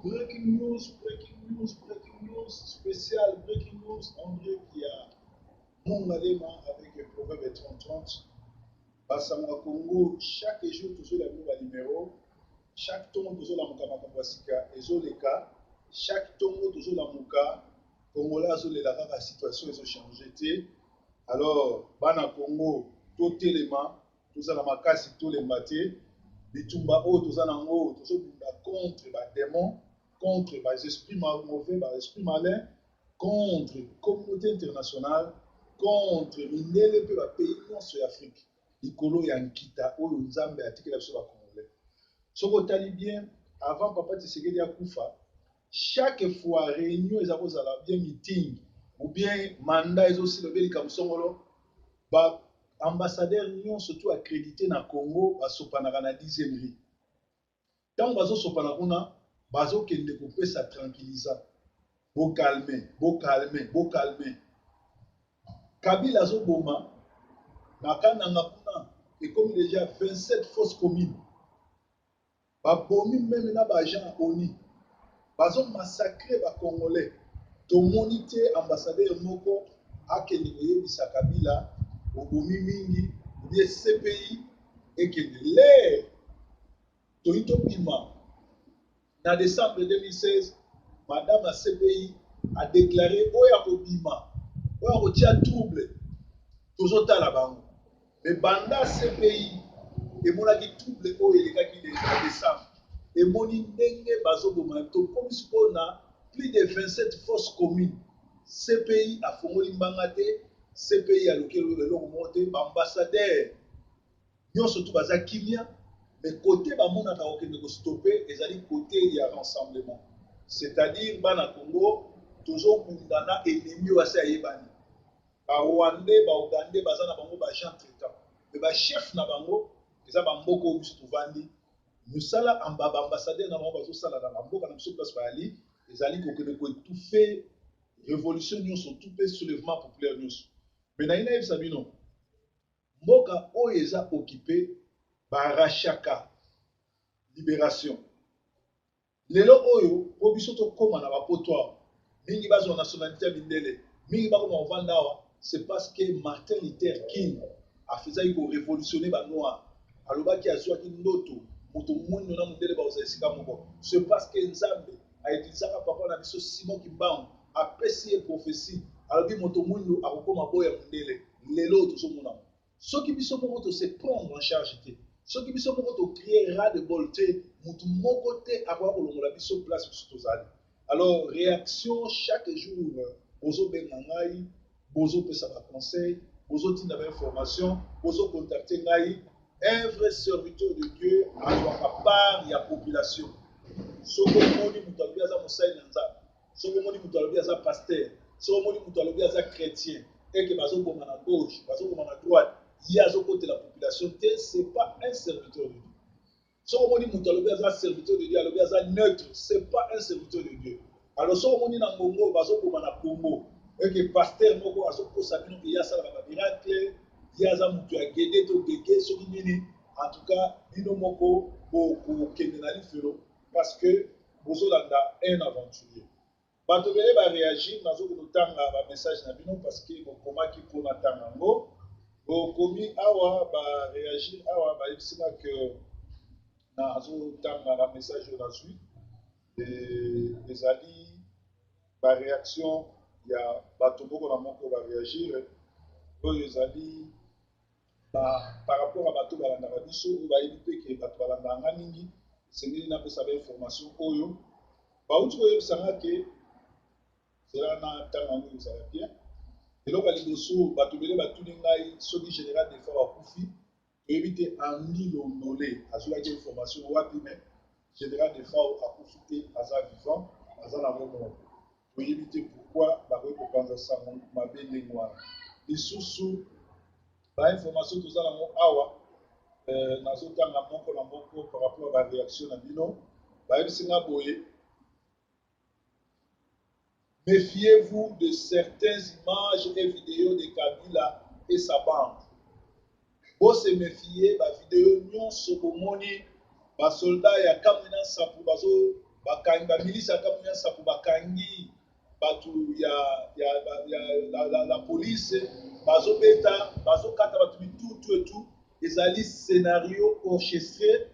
Breaking news, breaking news, breaking news, spécial breaking news, André qui a Mongalema avec le proverbe 30-30. Basango ya Congo, chaque jour tozola bino ba numéro, chaque tongo tozolamuka makambo ya sika ezoleka, chaque tongo tozolamuka Congolais azolela kaka situation ezochange te. Alors bana Congo totelema, tozala makasi, tolemba te. Bitumba oyo toza nango, tozobunda contre ba démons, contre ba esprits mauvais, ba esprits malins, contre communauté internationale, contre mindele mpe ba pays nyonso ya Afrique, likolo ya nkita oyo Nzambe atikela biso ba Congolais. Soki otali bien, avant papa Tshisekedi akufa, chaque fois réunion eza kozala bien, meeting ou bien mandat ezosila, obe likambo songolo, ba ambassadeur nyonso tout accrédité na Congo basopanaka na 10e rue. Ntango bazosopana kuna, bazokende kopesa tranquillisant: bocalme, bocalme, bocalme. Kabila azoboma na Kananga kuna, ekomi déjà 27 fosses communes. Babomi même na baagent ya ONU, bazomassacre bacongolais. Tomoni te ambassadeur moko akende koyebisa Kabila obomi mingi, obie CPI ekende. Lere toyi tobima na décembre 2016, madame ya CPI adéclaré oyo akobima, oyo akotia trouble, tozotala bango. Me banda CPI emonaki trouble oyo elekaki na décembre, emoni ndenge bazoboma, tokomi sikoyo na plus de 27 fosses communes. CPI afongoli mbanga te, CPI aloki eloko moko te. Baambassadeur nyonso tu baza kimia. Mais côté bamonaka kokende kostopper ezali côté ya rassemblement, c'est-à-dire bana Congo tozobunda na ennemi oyo asi ayebani. Barwandais, baugandais baza na bango baagent traitant, mais bachef na bango eza bamboka oyo biso tovandi. Mosala baambassadeur na bango bazosala na bamboka na biso place bayali ezali kokende koétouffer révolution nyonso tu mpe soulèvement populaire nyonso. Mais nayi nayebisa bino, mboka oyo eza occupé, barachaka libération. Lelo oyo, mpo biso tokóma na bapoto awa, mingi bazwa nationalité ya mindele, mingi bakóma kovanda awa, c'est parce que Martin Luther King afezaki korévolutionner banoir. Alobaki, azwaki ndoto, moto mwindo na mondele bakozala esika moko. C'est parce que Nzambe autilisaka papa na biso Simon Kimbangu, apesi ye prophétie, alobi moto mwindo akokóma boya mondele. Lelo oyo tozomona, soki biso moko tose prendre en charge te, soki biso moko tocrie ras-le-bol te, motu moko te akoka kolongola biso place biso tozali. Alors réaction, chaque jour bozobenga ngai, bozopesa baconseil, bozotinda bainformation, bozocontacte ngai. Un vrai serviteur de Dieu azwaka part ya population. Soki omoni moto alobi aza mosali na Nzambe, soki omoni moto alobi aza pasteur, soki omoni moto alobi aza chrétien, eke bazoboma na gauche, bazoboma na droite, ye azokotela population te, c'est pas un serviteur de Dieu. Soki omoni moto alobi aza serviteur de Dieu, alobi aza neutre, c'est pas un serviteur de Dieu. Alors soki omoni na ngongo bazoboma na Congo, eke pasteur moko azokosa bino ke ye asalaka bamiracle, ye aza moto ya gede to gege soki nini, en tout cas bino moko bokokende na lifelo, parce que bozolanda un aventurier. Bato ebele baréagir. Nazokende kotanga bamessage na bino parce que bokomaki mpona ntanga yango. Bokomi awa, baréagir awa, bayebisi nga ke nazotanga bamessage oyo nazwi. Ezali baréaction ya bato moko na moko baréagir. Oyo ezali par rapport a bato balandaka biso, oyo bayebi mpe ke bato balandaka nga mingi, esengeli napesa bainformation oyo bauti koyebisa nga ke zela na ntango yango ezala bien. Eloko ya liboso, bato ebele batuni ngai soki général Defao akufi. Toyebi te Andi Londole azwaki information wapi, mais général Defao akufi te, aza vivant, aza na bomoi. Toyebi te pourquoi bakoki kopanza sango mabe ndenge wana. Lisusu, bainformation toza nango awa, nazotanga moko na moko par rapport à baréaction na bino. Bayebisi nga boye: méfiez-vous de certaines images et vidéos de Kabila et sa bande. Bose méfier, bavideo nyonso bomoni basoldat ya Kamwina Nsapu bazo bakangi. Bakangi ba milice ya Kamuina Nsapu, bakangi bato ya la police, bazobeta, bazokata bato mitutu etu. Ezali scénario orchestré,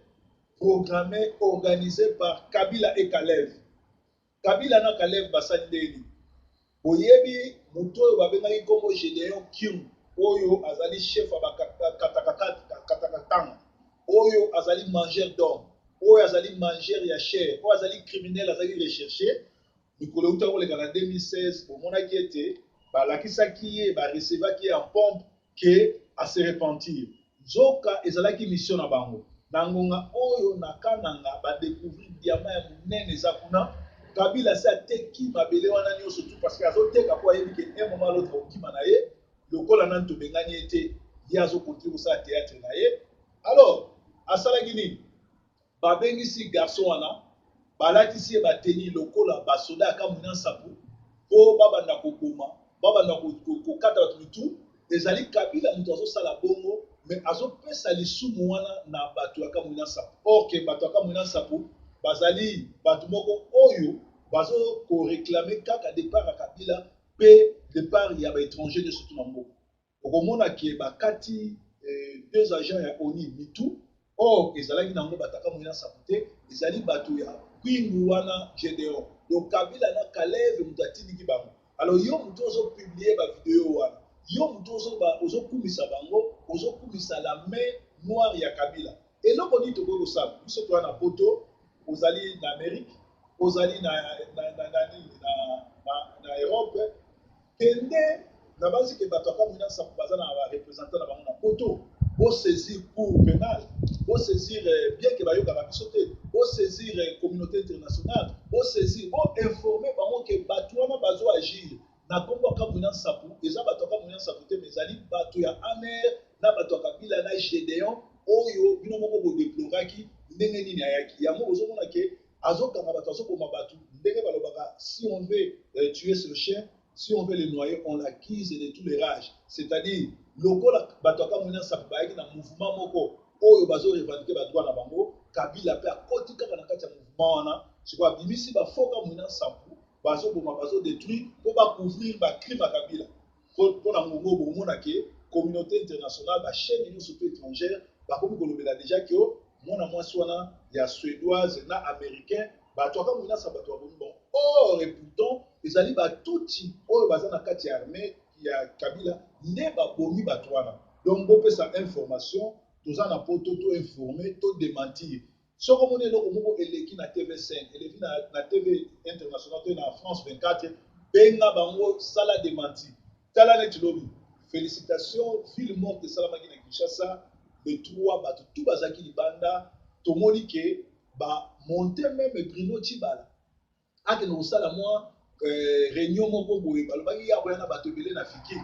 programmé, organisé par Kabila et Kalev. Kabila na Kalev basali ndeni. Boyebi moto oyo babengaki nkombo Gédéon Kyungu, oyo azali chef ya bakatakatanga, oyo azali mangeur d'homme, oyo azali mangeur ya chair, oyo azali criminel, azali recherché. Mikolo euta koleka na 2016, bomonaki ete balakisaki ye, barecevaki ye en pompe ke ase repentir. Nzoka ezalaki mission na bango. Na ngonga oyo, na Kananga, badécouvrir diamant ya monene eza kuna. Kabila se ateki mabele wana nyonso tu parce que azoteka mpo ayebi ke un moment l'autre akokima na ye. Lokola nani tobengani ye te, ye azocontinuer kosala théâtre na ye. Alors asalaki nini? Babengisi garçon wana, balatisi ye bateni lokola basoda ya Kamwina Nsapu mpo babanda koboma, babanda kokata bato mitu. Ezali Kabila moto azosala bongo, mais azopesa lisumu wana na bato ya Kamwina Nsapu, or ke bato ya Kamwina Nsapu bazali bato moko oyo bazokoréclamer kaka départ ya Kabila mpe départ ya baétranger nyonso tu na mboka. Okomona ke bakati deux agents ya ONU mitu, or ezalaki nango bato ya Kamwina Nsapu te, ezali bato ya Kwingu wana, Gédéon. Donc Kabila na Kalev moto atindiki bango. Alors yo moto ozopublier bavideo wana, yo moto ozokumisa bango, ozokumisa la main noire ya Kabila. Eloko nini tokoki kosala biso toya na Poto? Ozali na Amérique, ozali na Europe, kende na basi ke bato ya Kamwina Nsapu baza na bareprésentant na bango na Poto. Bosaisir cour pénale, bosaisir, bien ke bayokaka biso te, bosaisir communauté internationale, bosaisir, boinformer bango ke bato wana bazoagir na nkombo ya Kamwina Nsapu. Eza bato ya Kamwina Nsapu te, mais ezali bato ya ANR na bato ya Kabila na Gédéon oyo bino moko bodeploraki ndenge nini ayaki. Yango bozomona ke azokanga bato, azoboma bato. Ndenge balobaka, si on veut tuer ce chien, si on veut le noyer, on l'accuse de tous les rages. C'est-à-dire lokola bato ya Kamwina Nsapu bayaki na mouvement moko oyo bazorevendiquer badroit na bango, Kabila mpe akoti kaka na kati ya mouvement wana. Sikoyo abimisi bafaux Kamwina Nsapu, bazoboma, bazodétruire mpo bacouvrir bacrime ya Kabila. Mpo na ngongo bokomona ke communauté internationale, bachaîne nyonso to étrangère bakomi kolobela déjà ke mwana mwasi wana ya Suédoise na Américain, bato ya Kamwina Nsapu bato babomi bango. Or et pourtant ezali batuti oyo baza na kati ya armée ya Kabila nde babomi bato wana. Donc bopesa information. Toza na Poto, to informer, to démentir. Soki omoni eloko moko eleki na TV5, eleki na TV international to na France 24, benga bango, sala démenti. Tala neti lobi, félicitation, ville morte esalamaki na Kinshasa le 3, bato tu bazalaki libanda. Tomoni ke bamonte même Bruno Tshibala akende kosala mwa réunion moko boye. Balobaki ya koya na bato ebele na Fikini,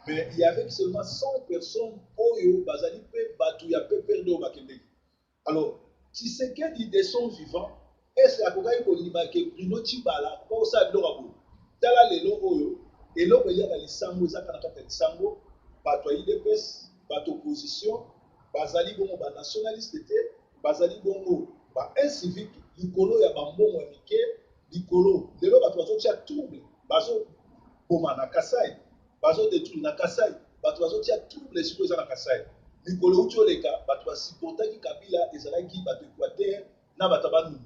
mais il y avait seulement 100 personnes oyo bazali mpe bato ya PPRD oyo bakendeki. Alors Tshisekedi, de son vivant, est-ce akokaki kondima ke Bruno Tshibala akoka kosala biloko ya boye? Tala lelo oyo, eloko eliaka lisango ezaka na kati ya lisango. Bato ya UDPS, bato opposition, bazali bongo banationaliste te, bazali bongo ba incivique likolo ya bambongo ya mike. Likolo lelo bato bazotia trouble, bazoboma na Kasai, bazodétruire na Kasai, bato bazotia trouble sikoyo eza na Kasai. Mikolo euti oleka, bato basupportaki Kabila ezalaki bato Équateur na bato ya Bandundu.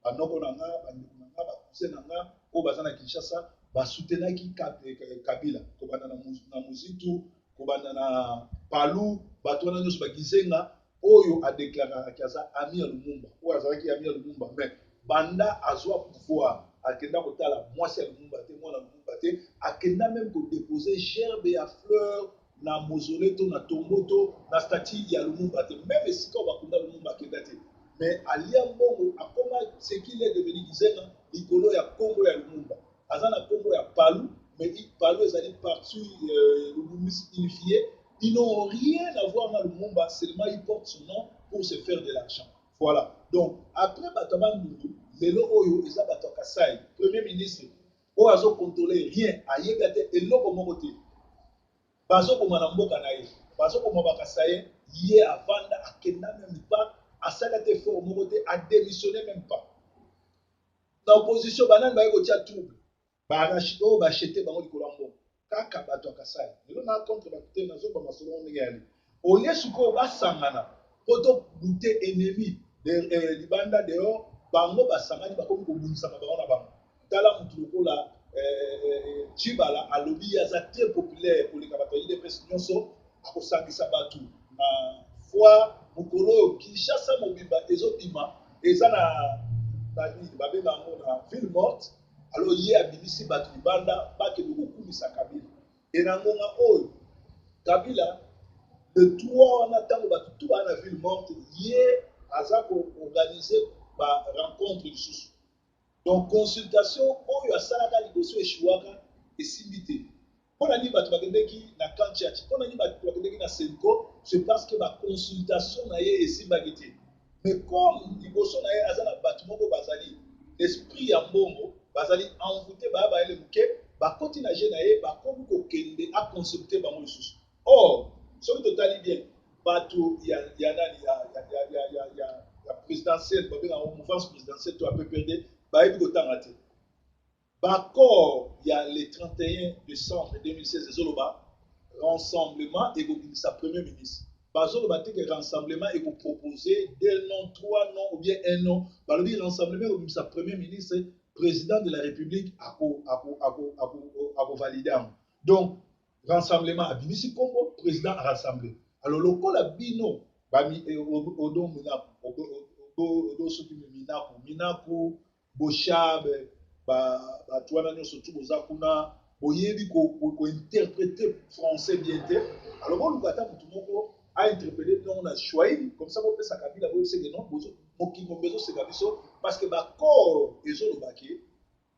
Banoko na nga, bandeko na nga, bacousin na nga oyo baza na Kinshasa basoutenaki Kabila, kobanda na Muzitu, kobanda na Palu, bato wana nyonso bagizenga oyo adéclaraki aza ami ya Lumumba, oyo azalaki ami ya Lumumba. Mais banda azwa pouvoir, akenda kotala mwasi ya Lumumba te, mwana Lumumba te, akenda même kodépose gerbe ya fleur na mausolée to na tombeau to na statue ya Lumumba te. Même esika oyo bakunda Lumumba, akenda te. Mais alia mbongo, akoma ce qu'il est devenu, Gizenga, likolo ya nkombo ya Lumumba. Aza na nkombo ya Palu, mais Palu ezali parti lumumbiste unifié. Ils n'ont rien à voir na Lumumba, seulement ils portent son nom pour se faire de l'argent. Voilà. Donc après bato ya Bandundu, lelo oyo eza bato ya Kasai. Premier ministre oyo azocontrôle rien, ayebi ate eloko moko te. Bazoboma na mboka na ye, bazoboma bakasaye, ye avanda, akenda même pas, asali ate effort moko te, adémissionné même pas. Na opposition, banani baye kotia trouble? Baarachide oyo bachete bango likolo ya mbongo, kaka bato ya Kasai. Lelo na contre bato te, nazoba masolo ngo ndenge yali. Olie sikoyo basangana mpo tobute ennemi libanda dehors, bango basangani, bakomi kobundisama bango na bango. Tala mutu lokola Tshibala alobi ye aza très populaire koleka bato ya UDPS nyonso, akosangisa bato na foire mokolo oyo Kinshasa mobimba ezobima, eza na nini babenga yango, na ville morte. Alors ye abimisi bato libanda, bakende kokumisa Kabila. E na ngonga oyo Kabila, le 3 wana, ntango bato tu baa na ville morte, ye aza koorganiser barencontre lisusu. Donc consultation oyo asalaka liboso eshuwaka, esimbi te. Mpo na nini bato bakendeki na camp Tshatshi? Mpo na nini bato bakendeki na CENCO? C'est parce que baconsultation na ye esimbaki te. Mais comme liboso na ye aza na bato moko bazali l'esprit ya mbongo, bazali envoûté, baya bayele moke, bakoti na jeu na ye, bakomi kokende aconsulte bango lisusu. Or soki totali bien, bato ya nani, ya présidentielle, babengaka mouvance présidentielle to ya PPRD, bayebi kotanga te. Baaccord ya le 31 décembre 2016 ezoloba rassemblement ekobimisa premier ministre. Bazoloba te ke rassemblement ekopropose deux noms, trois noms ou bien un nom. Balobi rassemblement ekobimisa premier ministre, président de la République akovalide yango. Donc rassemblement abimisi nkombo, président arassemble. Alors lokola bino bami Odo Minaku, Odo soki Minaku, Minaku Boshabe, bato wana nyonso tu boza kuna, boyebi kointerpréter français bien te. Alors boluka ata motu moko ainterpréter bino na swahili, comme ça bopesa Kabila, boyebiseke non, mokili mobimba ezoseka biso, parce que baaccord ezolobaki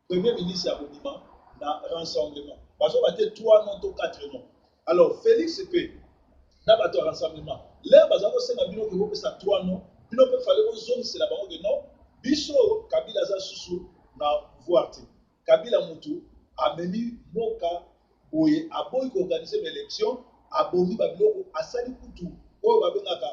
premier ministre akobima na rassemblement. Bazoba te 3 noms to 4 noms. Alors Félix mpe na bato ya rassemblement, l'heure baza kosenga bino ke bopesa 3 noms, bino mpe fallait bozongisela bango ke non, biso Kabila aza susu na pouvoir te. Kabila mutu amemi mboka boye, aboyi koorganiser baélection, abomi babiloko, asali kutu oyo babengaka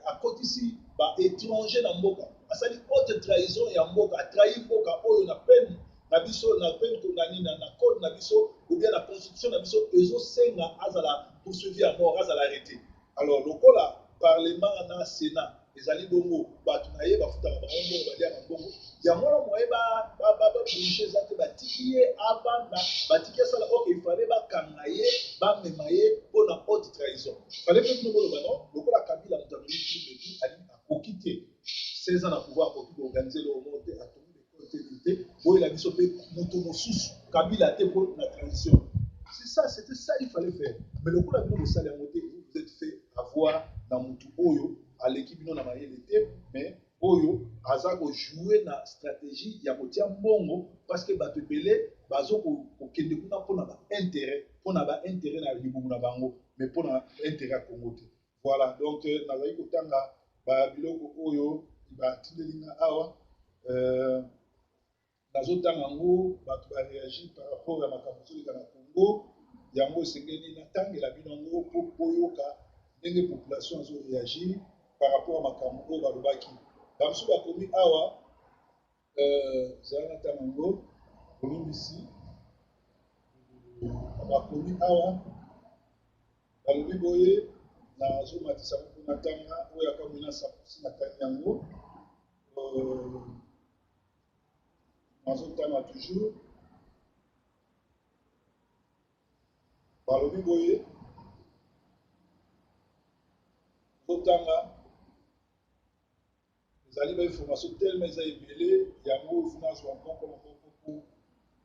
akotisi baétranger na mboka, asali haute trahison ya mboka, atrahi mboka oyo na peine na biso, na peine nani, na code na biso ou bien na constitution na biso ezosenga azala poursuivi à mort, azala arrêté. Alors lokola parlement na sénat ezali bongo bato na ye, bafutaka bango mbongo, baliaka mbongo, yango wana moye babouge eza te. Batiki ye avanda, batiki asala. Ok, il fallait bakanga ye, bamema ye mpona haute trahison. Fallait mpe bino boloba non, lokola Kabila moto amemi trouble tout, ali akoki te, 16 ans na pouvoir, akoki koorganiser eloko moko te, atongi bekole te, nini te, boyela biso mpe moto mosusu, Kabila te, mpo na transition. C'est ça, c'était ça il fallait faire. Mais lokola bino bosali yango te, vous vous êtes fait avoir na motu oyo aleki bino na mayele te, mais oyo aza kojouer na stratégie ya kotia mbongo, parce que bato ebele bazo kokende kuna mpona baintérêt, mpona baintérêt na libumu na bango, mais mpona intérêt ya Congo te. Voilà, donc nazali kotanga babiloko oyo batindeli nga awa. Nazotanga yango, bato baréagir par rapport ya makambo ezoleka na Congo. Yango esengeli natangela bino yango mpo boyoka ndenge population azoréagir par rapport ya makambo oyo balobaki. Bamosusu bakomi awa, zala natanga yango, bolimbisi. Bakomi awa, balobi boye, nazomatisa ngo mpona tanga oyo akomi na sapusi, natangi yango. Nazotanga toujours. Balobi boye, totanga, ezali bainformation tellement eza ebele, yango il faut nazwa moko na moko mpo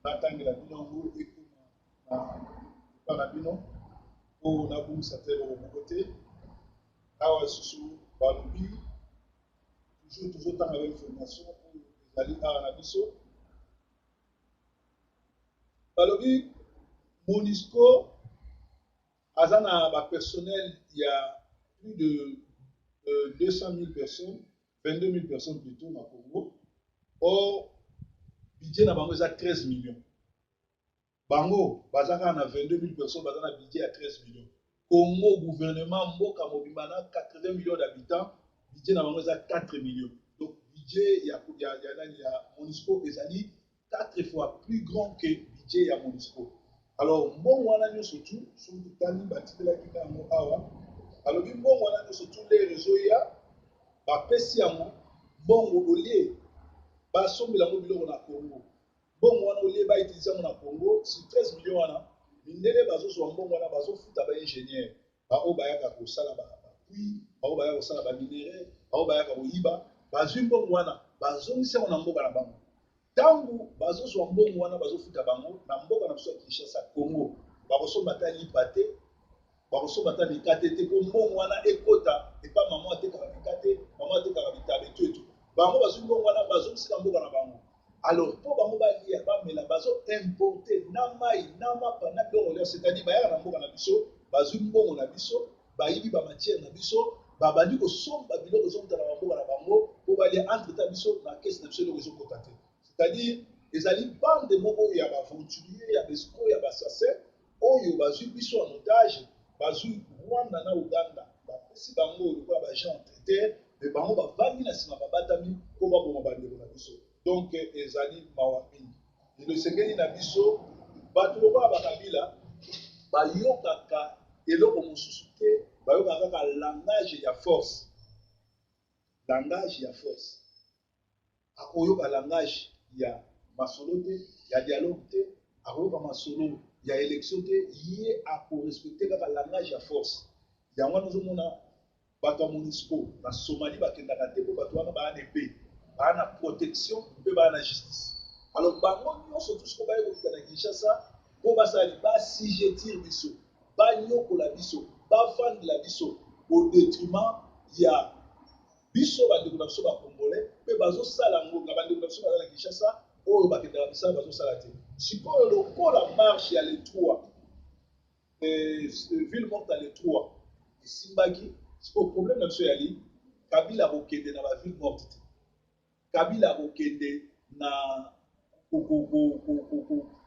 natangela bino yango, ekoma na epa na bino, mpo nabungisa te eloko moko te. Awa lisusu balobi toujours, tozotanga bainformation oyo ezali awa na biso. Balobi MONUSCO aza na bapersonnel ya plus de 200 000 personnes, 22 000 personnes plutôt na Congo. Or budget na bango eza 13 millions. Bango baza kaka na 22 000 personnes, baza na budget ya 13 millions. Congo, gouvernement, mboka mobimba na 80 millions d'habitants, budget na bango eza 4 millions. Donc Budget ya nani, ya MONUSCO, ezali quatre fois plus grand que budget ya MONUSCO. Alors mbongo wana nyonso tu, soki totali, batindelaki nga yango awa, alobi mbongo wana nyonso tu, lere ezoya, bapesi yango mbongo, au lieu basombela yango biloko na Congo, mbongo wana, au lieu bautiliser yango na Congo, sur 13 millions wana, mindele bazozwa mbongo wana, bazofuta baingénieur baoyo bayaka kosala bapuits, baoyo bayaka kosala baminerais, baoyo bayaka koyiba. Bazwi mbongo wana, bazongisi yango na mboka na bango. Ntango bazozwa mbongo wana, bazofuta bango na mboka na biso ya Kinshasa, Congo, bakosomba ata lipa te, bakosomba ata mikate te, mpo mbongo wana ekota epa mama atekaka mikate, mama atekaka bitabe to eto. Bango bazwi mbongo wana, bazongisi na mboka na bango. Alors mpo bango balia, bamela, bazoimporter na mai, na mapa, na biloko nyonso. C'est-à-dire bayaka na mboka na biso, bazwi mbongo na biso, bayibi bamatière na biso, babandi kosomba biloko ezokota na bamboka na bango mpo balia. Entre temps, biso na caisse na biso eloko ezokota te. C'est-à-dire ezali bande moko ya baaventurier, ya baescroc, ya baassassin oyo bazwi biso en otage. Bazwi Rwanda na Uganda, bapesi bango lokola baagent traiteur, mais bango bavandi na nsima, babatami mpo baboma bandeko na biso. Donc ezali mawa mingi. Lelo esengeli na biso, bato lokola bakabila bayokaka eloko mosusu te, bayokaka kaka langage ya force, langage ya force. Akoyoka langage ya masolo te, ya dialogue te, akoyoka masolo ya élection te. Ye akorespecter kaka langage ya force. Yango wana ozomona bato ya MONUSCO na Somalie bakendaka te, mpo bato wana baa na épée, baa na protection mpe baa na justice. Alors bango nyonso tu siko baye kokita na Kinshasa mpo basali baassujettir biso, banyokola biso, bafandela biso au détriment ya biso bandeko na biso bacongolais. Mpe bazosala yango na bandeko na biso baza na Kinshasa oyo bakendaka misala, bazosala te. Sikoyo lokola marche ya le 3, ville morte ya le 3 esimbaki, sikoyo problème na biso yali Kabila akokende na baville morte te. Kabila akokende na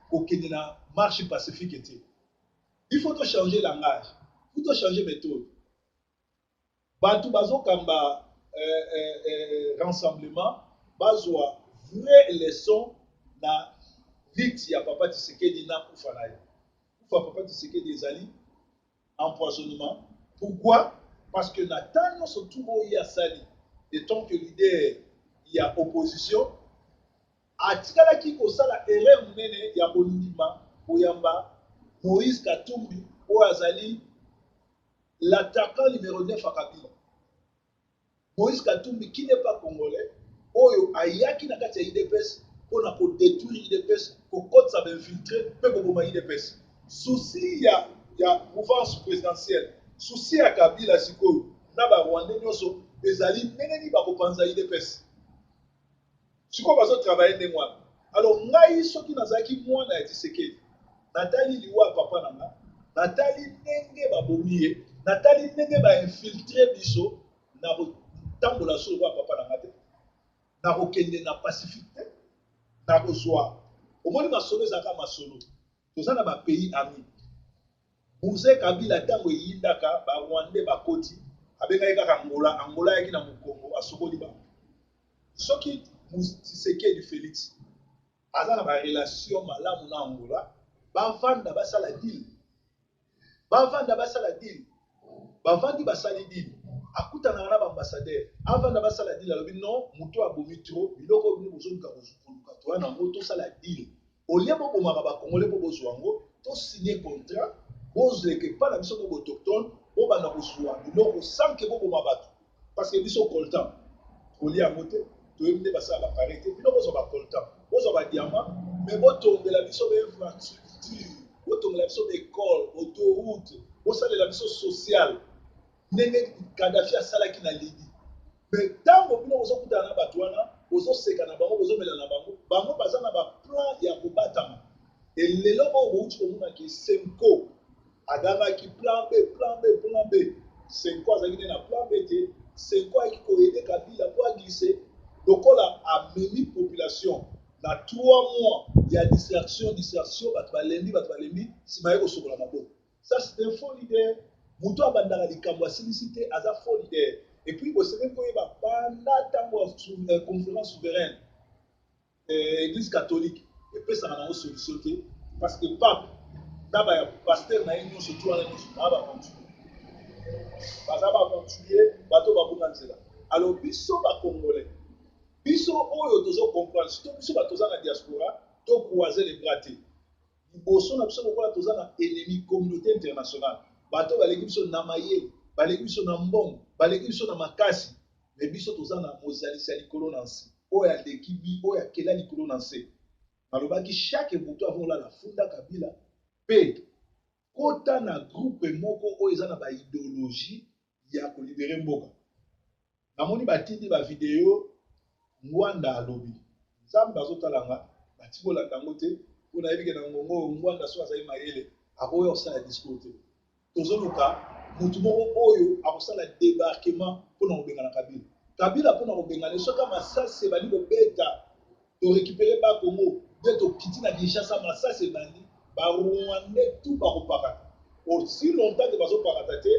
kokende na marche pacifique te. Il faut tochanger langage, il faut tochanger méthode. Bato bazokamba rassemblement bazwa vraie leçon na lutte ya papa Tshisekedi na kufa na ye. Kufa papa Tshisekedi ezali empoisonnement. Pourquoi? Parce que na temps nyonso tu oyo ye asali en tant que leader ya opposition, atikalaki kosala erreur monene ya kondima koyamba Moïse Katumbi oyo azali l'attaquant numéro 9 ya Kabila. Moïse Katumbi qui n'est pas congolais, oyo ayaki na kati ya UDPS mpona kodétruire UDPS, kokotisa bainfiltré mpe koboma UDPS. Souci ya mouvance présidentielle, souci ya Kabila sikoyo na barwandais nyonso ezali ndenge nini bakopanza UDPS. Sikoyo bazotravailler ndenge wana. Alors ngai, soki nazalaki mwana ya Tshisekedi, natali liwa ya papa na nga, natali ndenge babomi ye, natali ndenge bainfiltrer biso, na kotambola so lokola papa na nga te, nakokende na pacifique te. Nakozwa, omoni, masolo ezalaka masolo. Toza na bapays ami. Mzee Kabila, ntango eyindaka, barwandais bakoti, abengaki kaka Angola. Angola ayaki na mokongo, asokoli bango. Soki Tshisekedi Félix aza na barelation malamu na Angola, bavanda basala deal, bavanda basala deal. Bavandi, basali deal, akutanaka na baambassadeur, avanda basala deal. Alobi non, moto abomi trop biloko oyo bino bozoluka koluka, toya nango, tosala deal. Au lieu bobomaka bacongolais mpo bozwa yango, tosigne contrat, bozleka epai na biso, bo autochtone bobanda kozwa biloko sans que boboma bato, parce que biso coltan kolia yango te, toyebi nde basala baappareil te. Bino bozwa bacoltan, bozwa badiamant, mais botongela biso bainfrastructure, botongela biso baécole, autoroute, bosalela biso social ndenge Kadafi asalaki na Libye. Mais ntango bino bozokutana na bato wana, bozoseka na bango, bozomela na bango, bango baza na baplan ya kobatama. Elelo oyo bouti komonaki Cenco agangaki plan B, plan B, plan B. Cenco azalaki nde na plan B te. Cenco ayaki koaider Kabila mpo aglisser lokola amemi population na 3 mois ya distraction, distraction, bato balembi, bato balembi, nsima ye kosokola maboko. Ça, c'est un faux leader. Moto abandaka likambo, asilisi te, aza faux leader. Et puis bosengeli koyeba. Banda ntango ya conférence souveraine, Église catholique epesaka nango solution te, parce que pape na ba pasteur na ye nyonso tu wana nyonso baa baaventurier, baza baaventurier, bato babunga nzela. Alors biso bacongolais, biso oyo tozo comprendre, surtout biso bato toza na diaspora, to croiser les bras te. Liboso na biso, lokola toza na ennemi, communauté internationale, bato baleki biso na mayele, baleki biso na mbongo, baleki biso na makasi, mais biso toza na mozalisi ya likolo na nse, oyo aleki bi oyo akela likolo na nse. Nalobaki, chaque butu avant olala, funda Kabila mpe kota na groupe moko oyo eza na baidéologie ya kolibérer mboka. Namoni batindi bavideo, Ngwanda alobi Nzambe azotalanga, bati kolanda yango te, mpo nayebi ke na ngongo oyo Ngwanda so azali mayele, akoya kosala discours te. Tozoluka motu moko oyo akosala débarquement mpona kobengana Kabila. Kabila, mpona kobengana, soki masasi ebandi kobeta, torécupérer Bakongo nde tokiti na Kinshasa, masasi ebandi, Barwandais tout bakopakata. Aussi longtemps ke bazopakata te,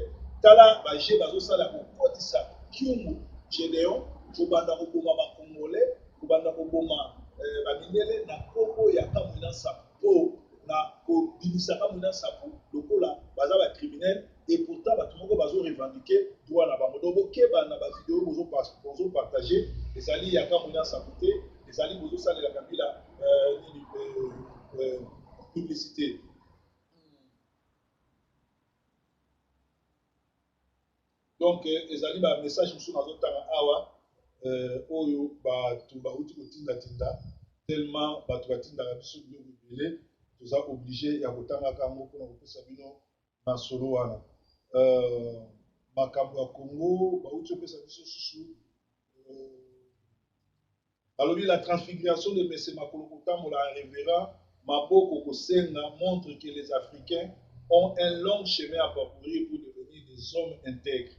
tala baje bazosala kokotisa Kyungu Gédéon, kobanda koboma Bacongolais, kobanda koboma bamindele na nkombo ya Kamwina Nsapu, mpo na kobimisa Kamwina Nsapu lokola baza bacriminel, et pourtant bato moko bazo revendiquer droit na bango. Donc bokeba na bavideo bozopartager, ezali ya Kamwina Nsapu te, ezali bozosalela Kabila nini, publicité. Donc ezali bamessage mosusu nazotanga awa, oyo bato bauti kotindatinda. Tellement bato batindaka biso biloko ebele, toza obligé ya kotangaka yango mpona kopesa bino masolo wana. Makambo ya Congo, bauti kopesa biso susu, balobi: "La transfiguration de Mese Makolo kotambola en révérend Maboko kosenga montre que les Africains ont un long chemin à parcourir pour devenir des hommes intègres."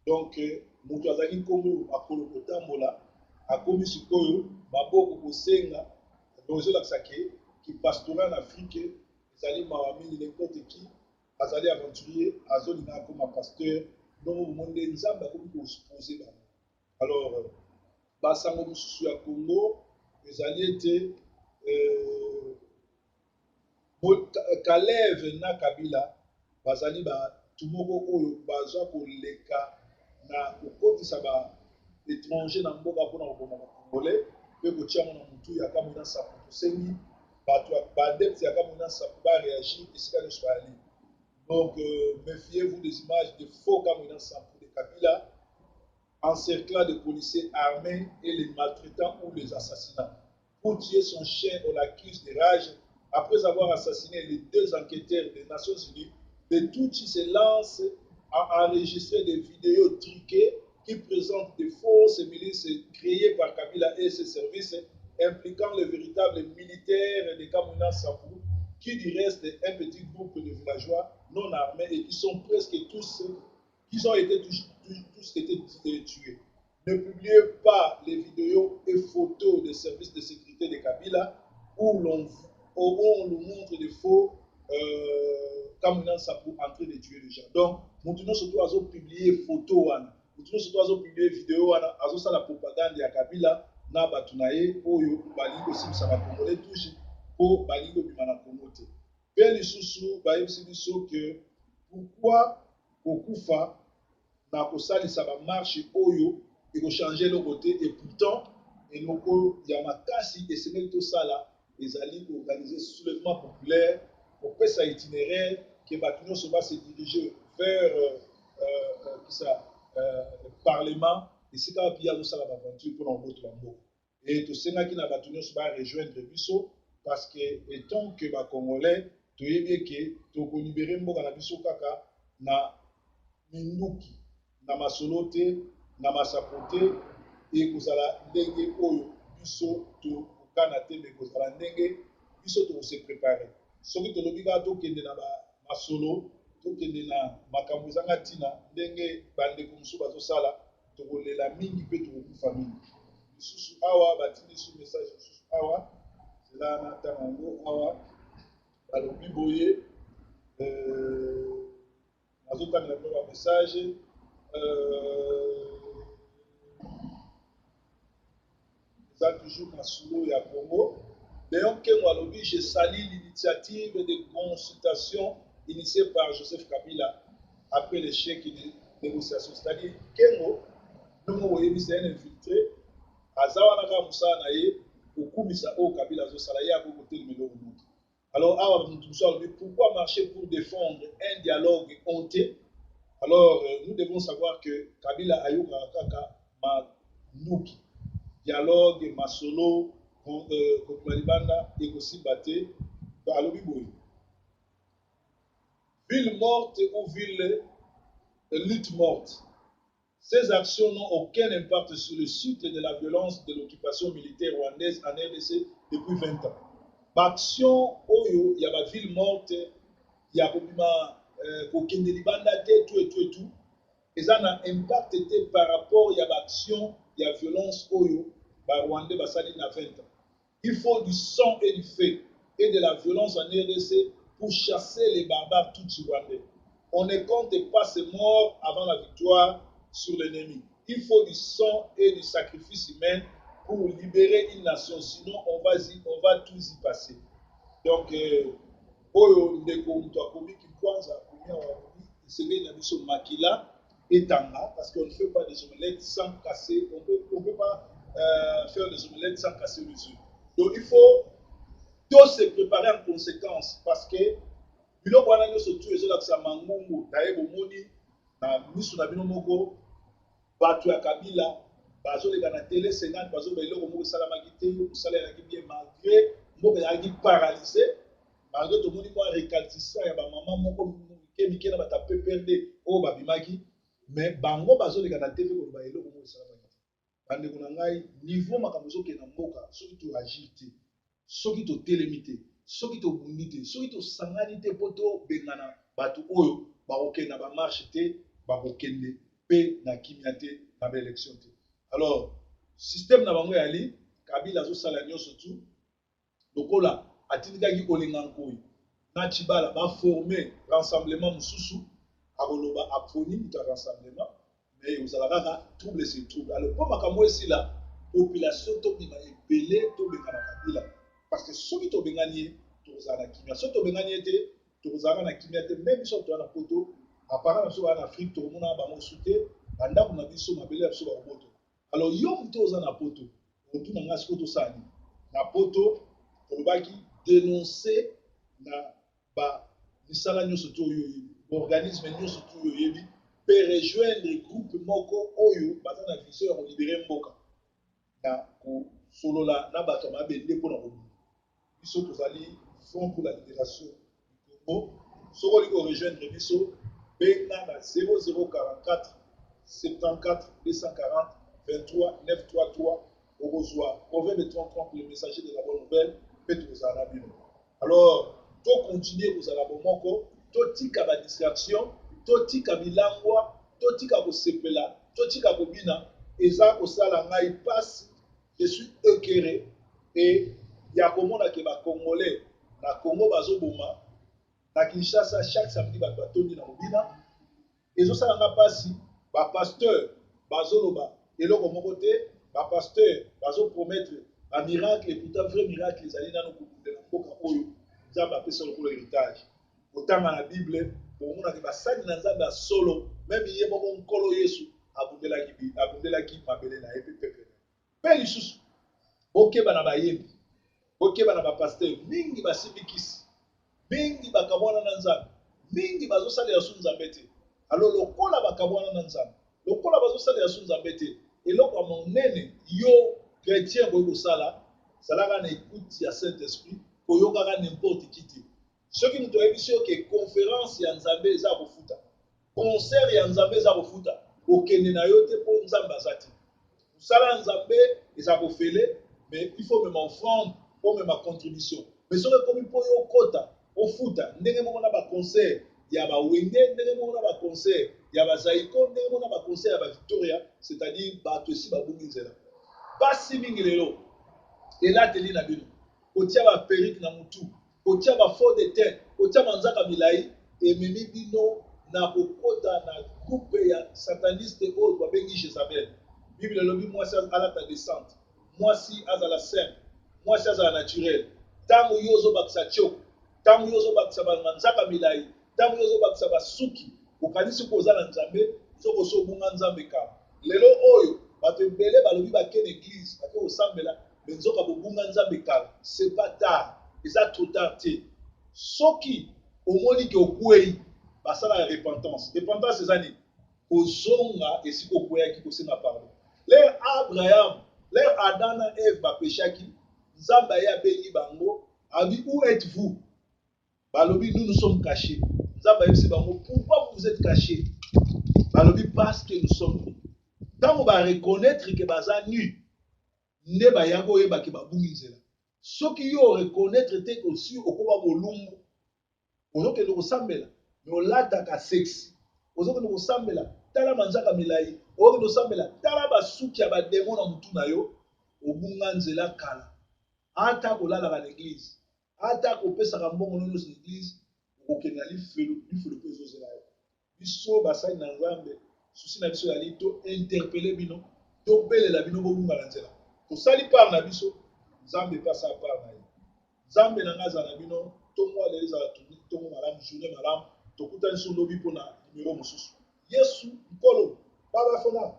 Donc moto azalaki nkombo Makolo kotambola akomi sikoyo Maboko kosenga. Donc ezolakisa ke kipastorat na Afrique ezali mawa mingi. N'importe qui azali aventurier, azolinga akoma pasteur. Ndongo bomoni nde Nzambe akomi koexposer bango. Alors basango mosusu ya Congo ezali ete Kalev na Kabila bazali bato moko oyo baza koleka na kokotisa ba étranger na mboka mpona koboma bacongolais mpe kotia yango na motu ya Kamwina Nsapu. Tosengi bato baadepte ya Kamwina Nsapu baréagir esika nyonso bayali. Donc méfiez-vous des images de faux Kamwina Nsapu de Kabila encerclant des policiers armés et les maltraitant ou les assassinant. Pour tuer son chien, on l'accuse de rage. Après avoir assassiné les deux enquêteurs des Nations Unies, les Tutsis se lancent à enregistrer des vidéos truquées qui présentent des fausses milices créées par Kabila et ses services, impliquant les véritables militaires de Kamwina Nsapu, qui du reste un petit groupe de villageois non armés et qui sont presque tous, qui ont été tous, tous été tués. Ne publiez pas les vidéos et photos des services de sécurité de Kabila où on nous montre des faux Kamwina Nsapu en train de tuer les gens. Donc, maintenant, surtout, azo publier photo wana. Maintenant, surtout, azo publier vidéo wana, azo sala propagande ya Kabila na bato na ye oyo balingi kosimisa bacongolais touche mpo balingi kobima na Congo te. Mpe lisusu bayebisi biso ke pourquoi kokufa na kosalisa bamarche oyo ekochanger eloko te, et pourtant eloko ya makasi esengeli tosala ezali koorganiser soulèvement populaire, kopesa itinéraire ke bato nyonso base diriger vers kisa parlement, esika wapi ye azosala baaventure mpona kobotola mboka. E tosengaki na bato nyonso barejoindre biso, parce que étant que bacongolais, toyebi eke tokolibérer mboka na biso kaka na minduki, na masolo te, na masapo te. Ekozala ndenge oyo biso tokokana te, mais ekozala ndenge biso tokose préparer. Soki tolobi kaka tokende na masolo, tokende na makambo ezanga ntina, ndenge bandeko mosusu bazosala, tokolela mingi mpe tokokufa mingi. Lisusu awa batindi biso message mosusu awa, zela na ntango yango. Awa balobi boye, nazotangela bino bamessage. Eza toujours masolo ya Congo. Leon Kengo alobi je salue l'initiative de consultation initiée par Joseph Kabila après l'échec des négociations. C'est-à-dire Kengo ndongo boyebi c'est un infiltré aza wana kaka mosala na ye kokumisa oyo Kabila azosala ye akoki kotelema eloko moto. Alors awa moto mosusu alobi pourquoi marcher pour défendre un dialogue honteux? Alors nous devons savoir que Kabila ayokaka kaka manduki, dialogue, masolo, kobima libanda ekosimba te. Alobi boye ville morte ou ville lutte morte. Ces actions n'ont aucun impact sur le cycle de la violence de l'occupation militaire rwandaise en RDC depuis 20 ans. Ba-action oyo ya ba ville morte ya kobima kokende libanda te tout et tout et tout eza na impact te par rapport ya ba-action ya violence oyo ba Rwandais basali na 20 ans. Il faut du sang et du feu et de la violence en RDC pour chasser les barbares tutsis rwandais. On ne compte pas ces morts avant la victoire sur l'ennemi. Il faut du sang et du sacrifice humain pour libérer une nation. Sinon, on va tous y passer. Donc, oyo ndeko moto akomi kwanza akomi awa alobi esengeli na biso makila etanga parce qu'on ne fait pas des omelettes sans casser, on peut pas faire des omelettes sans casser les œufs. Donc il faut tous se préparer en conséquence parce que biloko wana nyonso tu ezolakisa mangungu. Daye bomoni na miso na bino moko bato ya Kabila bazoleka na télé 50 bazoba eloko moko esalamaki te, mosala ezalaki bien malgré mboka ezalaki paralysé, malgré tomoni mwa récalcitrant ya bamama moko mike mike na bato ya PPRD oyo babimaki, mais bango bazoleka na TV koloba eloko moko esalamaki te. Bandeko na ngai, niveau makambo ezokende na mboka, soki toagir te, soki totelemi te, soki tobundi te, soki tosangani te mpo tobengana bato oyo, bakokende na bamarche te, bakokende mpe na kimia te na baélection te. Alors système na bango yali Kabila azosala nyonso tu lokola atindikaki Olenga Nkoi na Tshibala baforme rassemblement mosusu, akoloba aponi moto ya rassemblement, mais ozala kaka trouble sur trouble. Alors mpo makambo esila, population tobima ebele, tobengana Kabila, parce que soki tobengani ye, tokozala na kimia. Soki tobengani ye te, tokozalaka na kimia te. Mais biso toza na Poto, apara na biso baa na Afrique, tokomona bango su te, bandako na biso, mabele ya biso bakobotola. Alors yo moto oza na Poto, otuna nga sikoyo tosala nini na Poto? Tolobaki dénoncer na ba misala nyonso to oyo oyebi, organisme nyonso to oyo oyebi, mpe rejoindre groupe moko oyo baza na vision ya kolibérer mboka na kosolola na bato ya mabende mpona kobunda. Biso tozali Front pour la libération du Congo. Soki olingi korejoindre biso, benga na 0044 74 240 23 933, okozwa Proverbe 30 le messager de la bonne nouvelle, mpe tokozala na bino. Alors tocontinue kozala bomoko, totika badistraction, totika bilangwa, totika kosepela, totika kobina. Eza kosala ngai mpasi, je suis écœuré et ya komona ke bacongolais na Congo bazoboma na Kinshasa chaque samedi, bato batondi na kobina. Ezosala nga mpasi. Bapasteur bazoloba eloko moko te, bapasteur bazopromettre bamiracle, et pourtant vrai miracle ezali nano kobundela mboka oyo Nzambe apesa lokola héritage. Kotanga na Bible, bomonaki basali na Nzambe ya solo, même ye moko Nkolo Yesu abundelaki mabele na ye mpe peuple na ye. Mpe lisusu bokeba na bayembi, bokeba na bapasteur mingi basimbi kisi, mingi bakabwana na Nzambe, mingi bazosalela su Nzambe te. Alors lokola bakabwana na Nzambe, lokola bazosalela su Nzambe te, eloko ya monene yo chrétien koyi kosala, zalaka na écoute ya Saint Esprit, koyokaka n'importe qui te. Soki moto ayebisi yo ke conférence ya Nzambe eza kofuta, concert ya Nzambe eza kofuta, okende na yo te, mpo Nzambe aza te. Mosala ya Nzambe eza kofele, mais il faut mema offrande, omema contribution. Mais soki ekomi mpo yo okota ofuta, ndenge moko na baconcert ya bawenge, ndenge moko na baconcert ya bazaiko, ndenge moko na baconcert ya bavictoria, c'est-à-dire bato esi babungi nzela. Basi mingi lelo, elateli na bino, kotia baperruque na motu, kotia bafond de teint, kotia manzaka milai, ememi bino na kokota na groupe ya sataniste oyo babengi Jezabel. Bible elobi mwasi alata décente. Mwasi azala simple, mwasi azala naturel. Tango yo ozobakisa tioko, tango yo ozobakisa ba manzaka milayi, tango yo ozobakisa ba suki, okanisi ko oza na Nzambe, nzoka osi obunga Nzambe kala. Lelo oyo bato ebele balobi bake na eglise, bake kosambela, mais nzoka bobunga Nzambe kala. C'est pas tard, eza trop tard te. Soki omoni ke okweyi, basalaka repentance. Repentance eza nini? Kozonga esika okweyaki kosenga pardon. L'heure Abraham, l'heure Adam na Eve ba pechaki, Nzambe aye abengi bango, alobi où etes-vous? Balobi nous nous sommes cachés. Nzambe ayebisi bango pourquoi vous vous etes cachés? Balobi parce que nous sommes nus. Tango ba reconnaitre que baza nus, nde baya koyeba ke babungi nzela. Soki yo o reconnaitre te que osi okoma bolumbu, Ozo kende kosambela mais olataka sexy. Ozo kende kosambela tala manzaka milayi. Ozo kende kosambela tala ba suki ya ba demon na mutu na yo. Obunga nzela kala. Ata kolalaka na eglise, ata kopesaka mbongo no nionso na eglise, okokende na lifelo, lifelo pe ezo zela yo. Biso basali na Nzambe, souci na biso ezali to interpeller bino, tobelela bino bobunga na nzela. Tosali part na biso, Nzambe pe asala part na ye. Nzambe na ngai azala na bino, tongo ya lelo ezala tongo malamu, journee malamu. Tokutani lisusu lobi pona numero mosusu. Yesu Nkolo. Bye bye for now.